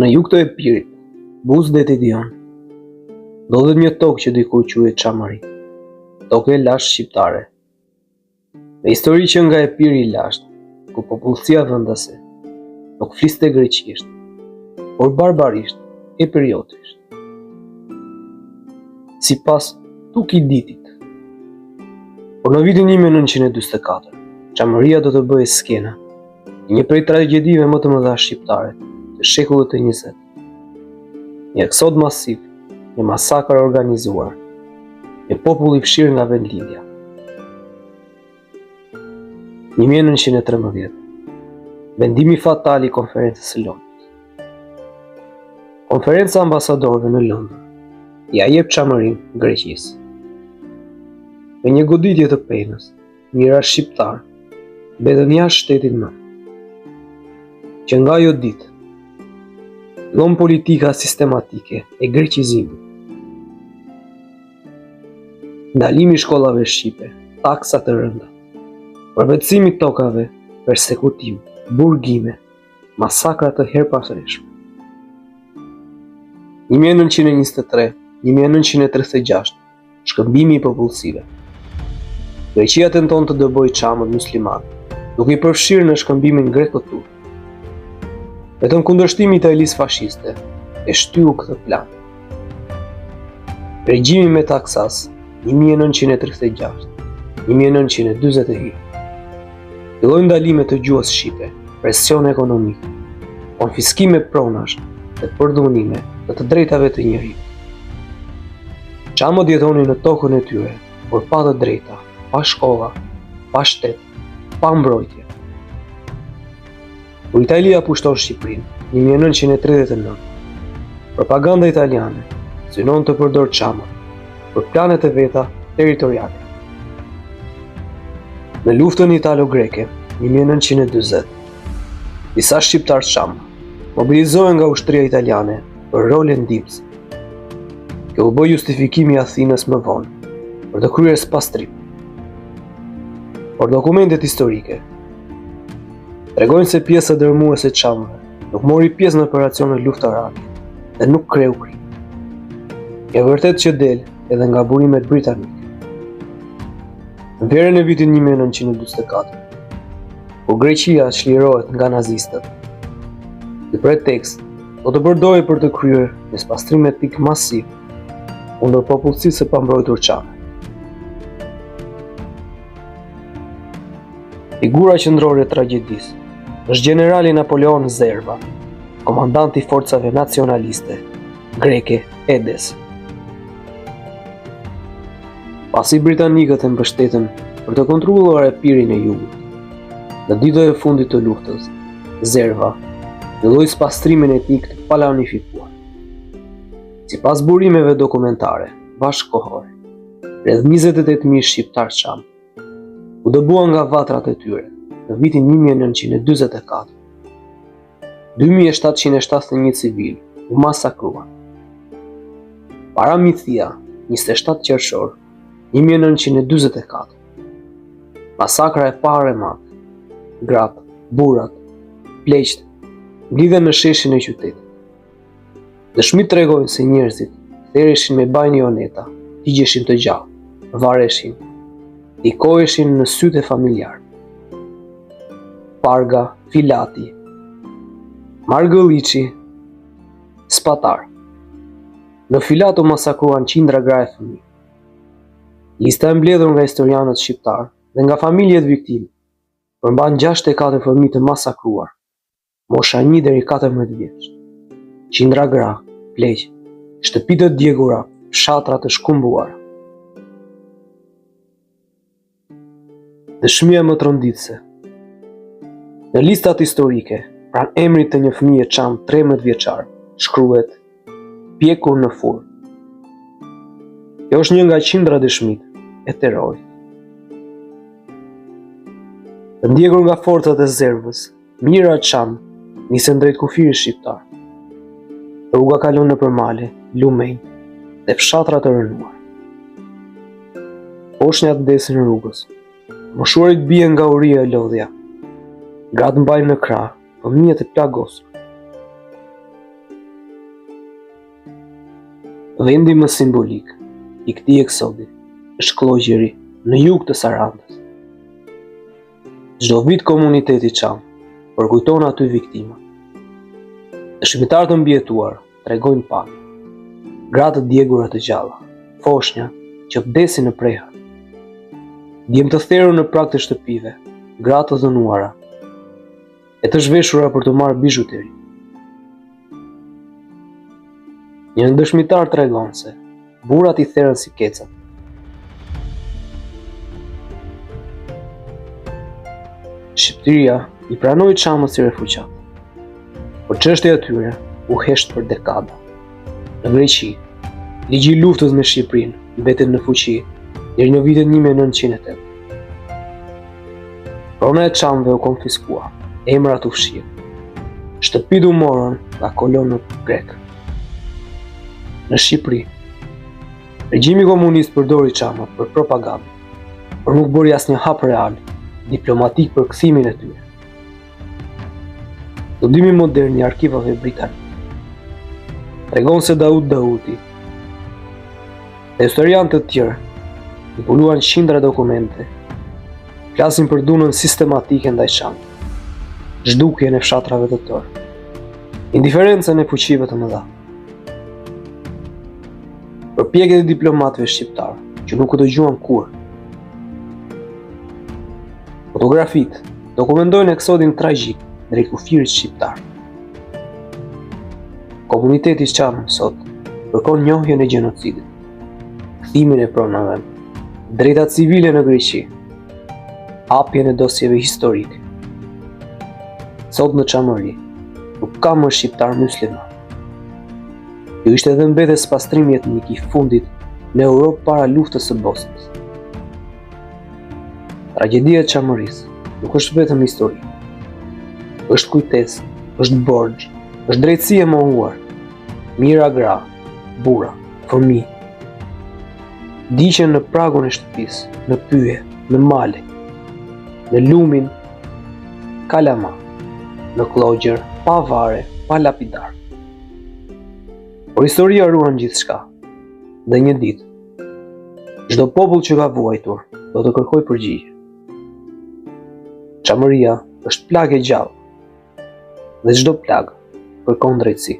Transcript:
Në jug të Epirit, buzë detit Jon, ndodhet një tokë që dikur quhej Çamëri, tokë e lashtë shqiptare. Me histori që nga Epiri i lashtë, ku popullsia vendase nuk fliste greqisht, por barbarisht, epiriotisht. Sipas Tukiditit. Por në vitin 1944, Çamëria do të bëhej skena Një prej tragjedive më të mëdha shqiptare të shekullit të 20. Një eksod masiv, një masakër e organizuar, një popull i fshirë nga vendlindja. 1913. Vendimi fatal i konferencës së Londrës. Konferenca e ambasadorëve në Londër ia jep Çamërinë Greqisë. Me një goditje të penës, Mijëra shqiptarë mbetën jashtë shtetit mëmë. Që nga ajo ditë, fillon politika sistematike e greqizimit. Ndalimi i shkollave shqipe, taksa të rënda, përvetësimi i tokave, persekutim, burgime, masakra të herëpashershme. 1923, 1936, Shkëmbimi i popullsive. Greqia tenton të dëbojë çamët myslimanë, duke i përfshirë në shkëmbimin greko-turk. Vetëm kundërshtimi i Italisë fashiste e shtyu këtë plan. Regjimi Metaxas 1936 1941 Fillojnë ndalime të gjuhës shqipe, presion ekonomik, konfiskime pronash dhe përdhunime të të drejtave të njeriut. Çamët jetonin në tokën e tyre, por pa të drejta, pa shkolla, pa shtet, pa mbrojtje. Kur Italia pushton Shqipërinë, 1939, propaganda italiane synon të përdorë çamët për planet e veta territoriale. Në luftën italo-greke, 1940, disa shqiptarë çamë mobilizohen nga ushtria italiane për role ndihmëse. Kjo u bë justifikimi i Athinës më vonë për të kryer spastrim. Por dokumentet historike tregojnë se pjesa dërmuese e çamëve nuk mori pjesë në operacione luftarake dhe nuk kreu krim. E vërtetë që del edhe nga burimet britanike. Në verën e vitit 1944, kur Greqia çlirohet nga nazistët, ky pretekst do të përdorej për të kryer një spastrim etnik masiv kundër popullsisë së pambrojtur çame. Figura qendrore e tragjedisë është gjenerali Napoleon Zerva, komandant i forcave nacionaliste greke EDES. Pasi britanikët e mbështetën për të kontrolluar Epirin e Jugut, në ditët e fundit të luftës, Zerva filloi spastrimin etnik të planifikuar. Sipas burimeve dokumentare bashkëkohore, rreth 28.000 shqiptarë çamë u dëbuan nga vatrat e tyre në vitin 1944. 2771 civilë u masakruan. Paramithia, 27 qershor 1944. Masakra e parë e madhe. Gratë, burrat, pleqtë mblidhen në sheshin e qytetit. Dëshmitë tregojnë se njerëzit thereshin me bajoneta, digjeshin të gjallë, vareshin, thikoheshin në sytë e familjarëve. Parga, Filati, Margëlliçi, Spatar. Në Filat u masakruan qindra gra e fëmijë. Lista e mbledhur nga historianët shqiptarë dhe nga familjet viktimë përmban 64 fëmijë të masakruar, mosha 1 deri 14 vjeç. Qindra gra, pleq, shtëpi të djegura, fshatra të shkrumbuara. Dëshmia më tronditëse. Në listat historike, pranë emrit të një fëmije çam 13 vjeçar, shkruhet pjekur në furrë. Kjo është një nga qindra dëshmitë e terrorit. Të ndjekur nga forcat e Zervës, Mijëra çamë nisen drejt kufirit shqiptar. Rruga kalon nëpër male, lumenj dhe fshatra të rrënuar. Foshnjat vdesin rrugës. Moshuarit bien nga uria e lodhja. Gratë mbajnë në krahë fëmijët e plagosur. Vendi më simbolik i këtij eksodi është Kllogjeri në jug të Sarandës. Çdo vit komuniteti çam përkujton aty viktimat. Dëshmitarë të mbijetuar tregojnë pamje. Gra të djegura të gjalla, foshnja që vdesin në prehër. Djem të therur në prag të shtëpive, gra të dhunuara, e të zhveshura për të marrë bizhuteri. Një dëshmitar tregon se burrat i therën si kecat. Shqipëria i pranoi çamët si refugjatë, por çështja e tyre u hesht për dekada. Në Greqi, ligji i luftës me Shqipërinë mbetet në fuqi deri në vitin 1908. Prona e çamëve u konfiskua, emrat u fshinë. Shtëpitë u morën nga kolonët grekë. Në Shqipëri, regjimi komunist përdori çamët për propagandë, por nuk bëri asnjë hap real diplomatik për kthimin e tyre. Studimi modern i arkivave britanike tregon se Daut Dauti dhe historianë të tjerë zbuluan qindra dokumente flasin për dhunën sistematike ndaj çamëve, zhdukjen e fshatrave të tërë, indiferencën e fuqive të mëdha. Përpjekjet e diplomatëve shqiptarë që nuk u dëgjuan kurrë. Fotografitë dokumentojnë eksodin tragjik drejt kufirit shqiptar. Komuniteti çam sot kërkon njohjen e gjenocidit, kthimin e pronave, drejtat civile në Greqi, hapjen e dosjeve historike. Sot në Çamëri nuk ka më shqiptarë myslimanë. Kjo ishte dhe mbetet spastrimi etnik i fundit në Europë para luftës së Bosnjës. Tragjedia e Çamërisë nuk është vetëm histori. Është kujtesë, është borxh, është drejtësi e mohuar. Mijëra gra, burra, fëmijë vdiqën në pragun e shtëpisë, në pyje, në male, në lumin Kalama, në Kllogjer, pa varre, pa lapidar. Por historia ruan gjithçka. Dhe një ditë, Çdo popull që ka vuajtur do të kërkojë përgjigje. Çamëria është plagë e gjallë dhe çdo plagë kërkon drejtësi.